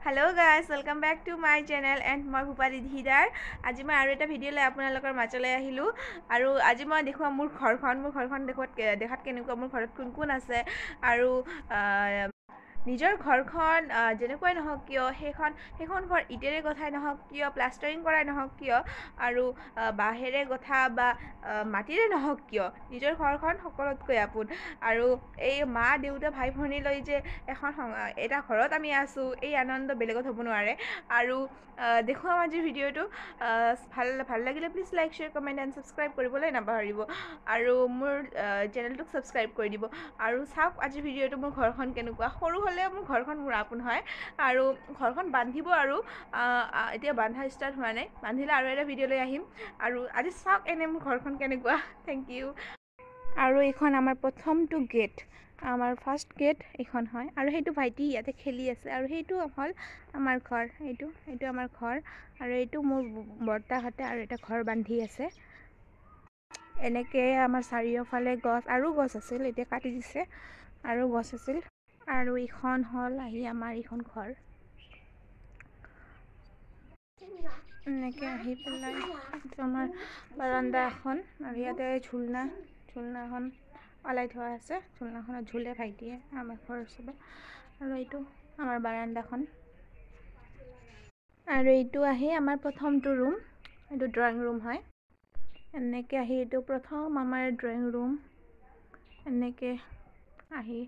Hello guys, welcome back to my channel and মই ভূপালী ধীদাৰ। আজি মই আৰু এটা ভিডিঅ' লৈ আপোনালোকৰ মাজলৈ আহিলোঁ আৰু আজি মই দেখুৱাম মোৰ ঘৰখন দেখাত কেনেকুৱা, মোৰ ঘৰত কোন কোন আছে আৰু নিজৰ ঘৰখন যেনেকুৱাই নহওক কিয়, সেইখন ঘৰ ইটেৰে গঠাই নহওক কিয়, প্লাষ্টাৰিং কৰাই নহওক কিয় আৰু বাঁহেৰে গঠা বা মাটিৰে নহওক কিয়, নিজৰ ঘৰখন সকলোতকৈ আপোন। আৰু এই মা দেউতা ভাই ভনী লৈ যে এখন এটা ঘৰত আমি আছোঁ, এই আনন্দ বেলেগত হ'ব নোৱাৰে। আৰু দেখুৱাম আজিৰ ভিডিঅ'টো। ভাল লাগিলে please like, share, comment and subscribe কৰিবলৈ নাপাহৰিব আৰু মোৰ চেনেলটোক ছাবস্ক্ৰাইব কৰি দিব। আৰু চাওক আজিৰ ভিডিঅ'টো, মোৰ ঘৰখন কেনেকুৱা। সৰু হ'লেও মোৰ ঘৰখন মোৰ আপোন হয় আৰু ঘৰখন বান্ধিব আৰু এতিয়া বান্ধা ষ্টাৰ্ট হোৱা নাই, বান্ধিলে আৰু এটা ভিডিঅ' লৈ আহিম। আৰু আজি চাওক এনে মোৰ ঘৰখন কেনেকুৱা। Thank you. আৰু এইখন আমাৰ প্ৰথমটো গেট, আমাৰ ফাৰ্ষ্ট গেট এইখন হয়। আৰু সেইটো ভাইটি ইয়াতে খেলি আছে আৰু সেইটো হ'ল আমাৰ ঘৰ, এইটো আমাৰ ঘৰ। আৰু এইটো মোৰ বৰ্তাহঁতে আৰু এটা ঘৰ বান্ধি আছে। এনেকৈ আমাৰ চাৰিওফালে গছ আৰু গছ আছিল, এতিয়া কাটি দিছে, আৰু গছ আছিল। আৰু এইখন হ'ল আহি আমাৰ এইখন ঘৰ। এনেকৈ আহি পেলাই এইটো আমাৰ বাৰান্দা এখন আৰু ইয়াতে ঝুলনাখন ওলাই থোৱা আছে। ঝুলনাখনত ঝুলে ভাইটিয়ে, আমাৰ ঘৰৰ চবে। আৰু এইটো আমাৰ বাৰান্দাখন। আৰু এইটো আহি আমাৰ প্ৰথমটো ৰুম, এইটো ড্ৰয়িং ৰুম হয়। এনেকৈ আহি এইটো প্ৰথম আমাৰ ড্ৰয়িং ৰুম, এনেকৈ আহি।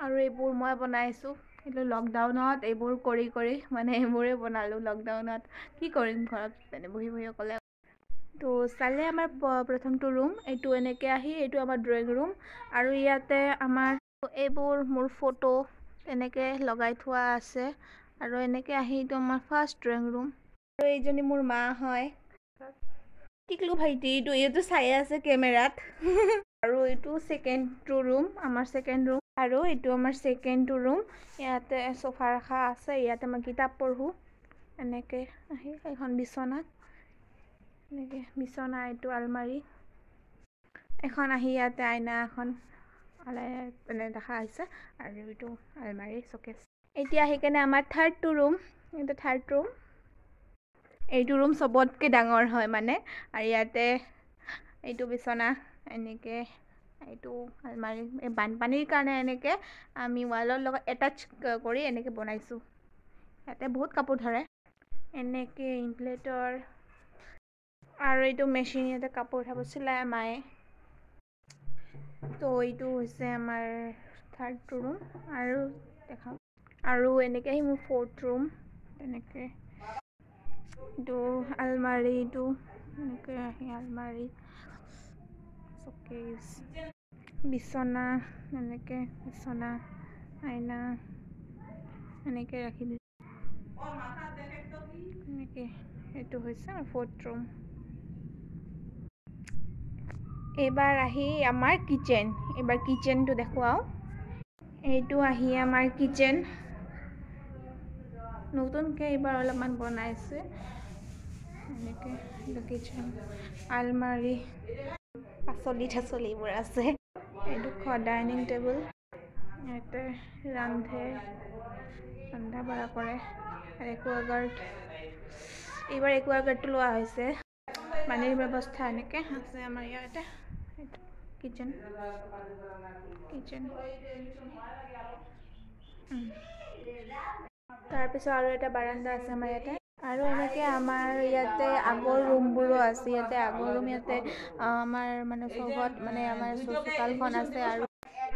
আৰু এইবোৰ মই বনাইছোঁ, এইটো লকডাউনত এইবোৰ কৰি কৰি মানে এইবোৰে বনালোঁ লকডাউনত। কি কৰিম ঘৰত এনে বহি বহি অকলে। তো চালে আমাৰ প্ৰথমটো ৰুম এইটো, এনেকৈ আহি এইটো আমাৰ ড্ৰয়িং ৰুম। আৰু ইয়াতে আমাৰ এইবোৰ মোৰ ফটো তেনেকৈ লগাই থোৱা আছে। আৰু এনেকৈ আহি এইটো আমাৰ ফাৰ্ষ্ট ড্ৰয়িং ৰুম। আৰু এইজনী মোৰ মা হয়, টিকলু ভাইটি, এইটো চাই আছে কেমেৰাত। আৰু এইটো ছেকেণ্ডটো ৰুম, আমাৰ ছেকেণ্ড ৰুম। আৰু এইটো আমাৰ ছেকেণ্ডটো ৰুম, ইয়াতে চোফা ৰখা আছে, ইয়াতে মই কিতাপ পঢ়োঁ। এনেকৈ আহি এইখন বিচনা, এনেকৈ বিচনা, এইটো আলমাৰি এখন আহি ইয়াতে আইনা এখন মানে দেখা হৈছে। আৰু এইটো আলমাৰি চকেচ। এতিয়া আহি কেনে আমাৰ থাৰ্ডটো ৰুম, এইটো থাৰ্ড ৰুম। এইটো ৰুম চবতকৈ ডাঙৰ হয় মানে। আৰু ইয়াতে এইটো বিচনা, এনেকৈ এইটো আলমাৰি। এই বানপানীৰ কাৰণে এনেকৈ আমি ৱালৰ লগত এটাচ কৰি এনেকৈ বনাইছোঁ। ইয়াতে বহুত কাপোৰ ধৰে, এনেকৈ ইনফ্লেটৰ। আৰু এইটো মেচিন, ইয়াতে কাপোৰ চাপোৰ চিলাই মায়ে। তো এইটো হৈছে আমাৰ থাৰ্ডটো ৰুম। আৰু দেখাওঁ, আৰু এনেকৈ আহি মোৰ ফ'ৰ্থ ৰুম, তেনেকৈ এইটো আলমাৰি, এইটো এনেকৈ আহি আলমাৰি, চকেচ, বিচনা, এনেকৈ বিচনা, আইনা এনেকৈ ৰাখি দিছোঁ। এনেকৈ এইটো হৈছে আমাৰ ফ'ৰ্থ ৰুম। এইবাৰ আহি আমাৰ কিটচেন, এইবাৰ কিটচেনটো দেখুৱাওঁ। এইটো আহি আমাৰ কিটচেন, নতুনকৈ এইবাৰ অলপমান বনাইছে। এনেকৈ এইটো কিটচেন, আলমাৰি, পাচলি থাচলিবোৰ আছে। এইটো ডাইনিং টেবুল, ইয়াতে ৰন্ধা বঢ়া কৰে। আৰু একুৱাগাৰ্ড, এইবাৰ একুৱাগাৰ্ডটো লোৱা হৈছে। পানীৰ ব্যৱস্থা এনেকৈ আছে আমাৰ ইয়াতে। কিটচেন কিটচেন তাৰপিছত আৰু এটা বাৰান্দা আছে আমাৰ ইয়াতে। আৰু এনেকৈ আমাৰ ইয়াতে আগৰ ৰুমবোৰো আছে। ইয়াতে আগৰ ৰুম, ইয়াতে আমাৰ মানে চৌহদ, মানে আমাৰ চোতালখন আছে। আৰু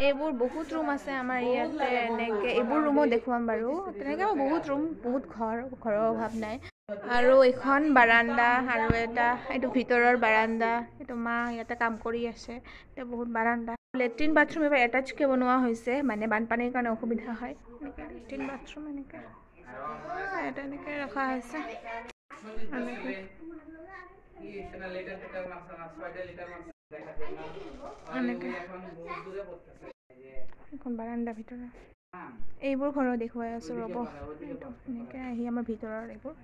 এইবোৰ বহুত ৰুম আছে আমাৰ ইয়াতে। এনেকৈ এইবোৰ ৰুমো দেখুৱাম বাৰু। তেনেকৈ বহুত ৰুম, বহুত ঘৰ, ঘৰৰ অভাৱ নাই। আৰু এইখন বাৰান্দা, আৰু এটা এইটো ভিতৰৰ বাৰান্দা। এইটো মা ইয়াতে কাম কৰি আছে। এতিয়া বহুত বাৰান্দা, লেট্ৰিন বাথৰুম এইবাৰ এটাচকৈ বনোৱা হৈছে, মানে বানপানীৰ কাৰণে অসুবিধা হয়। এনেকৈ লেট্ৰিন বাথৰুম এনেকৈ ইয়াতে এনেকৈ ৰখা হৈছে। এনেকৈ এখন বাৰান্দা ভিতৰৰ এইবোৰ ঘৰৰ দেখুৱাই আছোঁ, ৰ'ব। এইটো এনেকৈ আহি আমাৰ ভিতৰৰ এইবোৰ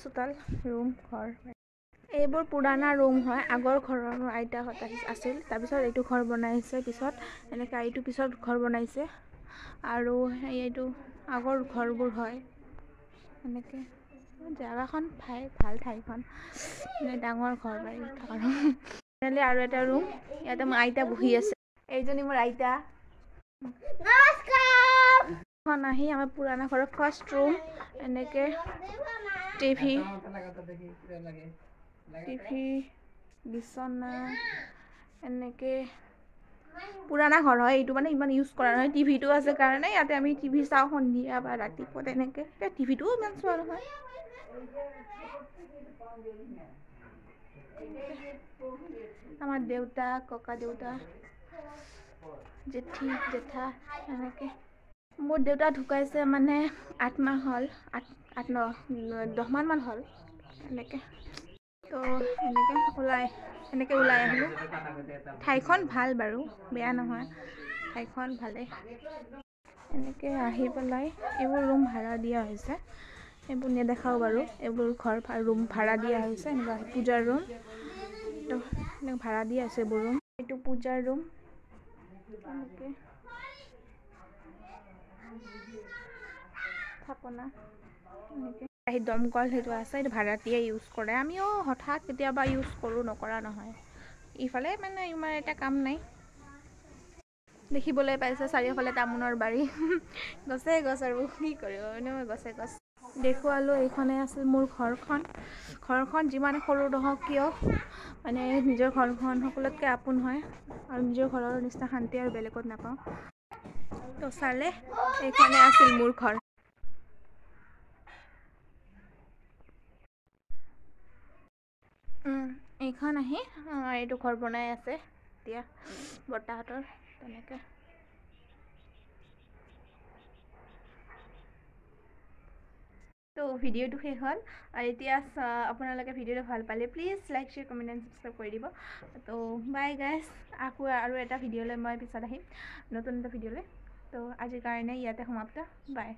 চোতাল, ৰুম, ঘৰ। এইবোৰ পুৰাণা ৰুম হয়, আগৰ ঘৰৰ আইতাহঁত আছিল। তাৰপিছত এইটো ঘৰ বনাইছে, পিছত এনেকৈ এইটো পিছত ঘৰ বনাইছে। আৰু এইটো আগৰ ঘৰবোৰ হয়। এনেকৈ জেগাখন ভাল ঠাইখন, মানে ডাঙৰ ঘৰ বাৰী থকা ৰুম। আৰু এটা ৰুম, ইয়াতে মোৰ আইতা বহি আছে, এইজনী মোৰ আইতা। এখন আহি আমাৰ পুৰণা ঘৰৰ ফাৰ্ষ্ট ৰুম। এনেকৈ টিভি, টিভি, বিচনা, এনেকৈ পুৰণা ঘৰ হয় এইটো, মানে ইমান ইউজ কৰা নহয়। টিভিটো আছে কাৰণে ইয়াতে আমি টিভি চাওঁ সন্ধিয়া বা ৰাতিপুৱা তেনেকৈ। টিভিটোও ইমান চোৱা নহয়। আমাৰ দেউতা, ককা দেউতা, জেঠী, জেঠা এনেকৈ। মোৰ দেউতা ঢুকাইছে মানে 8 মাহ হ'ল, 8 8 9 10 মাহমান হ'ল এনেকৈ। তো এনেকৈ ওলাই আহিলোঁ। ঠাইখন ভাল বাৰু, বেয়া নহয়, ঠাইখন ভালেই। এনেকৈ আহি পেলাই এইবোৰ ৰুম ভাড়া দিয়া হৈছে, এইবোৰ নেদেখাওঁ বাৰু। এইবোৰ ঘৰ ৰুম ভাড়া দিয়া হৈছে। এনেকুৱা পূজাৰ ৰুম, তো এনেকৈ ভাড়া দিয়া আছে এইবোৰ ৰুম। এইটো পূজাৰ ৰুম, এনেকৈ থাপনা, এনেকৈ আহি দমকল সেইটো আছে, এইটো ভাড়াতীয়ে ইউজ কৰে। আমিও হঠাৎ কেতিয়াবা ইউজ কৰোঁ, নকৰা নহয়। ইফালে মানে ইমান এটা কাম নাই। দেখিবলৈ পাইছে চাৰিওফালে তামোলৰ বাৰী, গছে গছ আৰু কি কৰিব, এনেও গছে গছ। দেখুৱালোঁ, এইখনে আছিল মোৰ ঘৰখন। ঘৰখন যিমান সৰু নহওক কিয়, মানে নিজৰ ঘৰখন সকলোতকৈ আপোন হয়, আৰু নিজৰ ঘৰৰ নিচিনা শান্তি আৰু বেলেগত নাপাওঁ। তো চালে, এইখনে আছিল মোৰ ঘৰ। এইখন আহি এইটো ঘৰ বনাই আছে এতিয়া বৰ্তাহঁতৰ তেনেকৈ। তো ভিডিঅ'টো শেষ হ'ল আৰু এতিয়া আপোনালোকে ভিডিঅ'টো ভাল পালে please like, share, comment and subscribe কৰি দিব। তো বাই গাইজ, আকৌ আৰু এটা ভিডিঅ'লৈ মই পিছত আহিম, নতুন এটা ভিডিঅ'লৈ। তো আজিৰ কাৰণে ইয়াতে সমাপ্ত, বাই।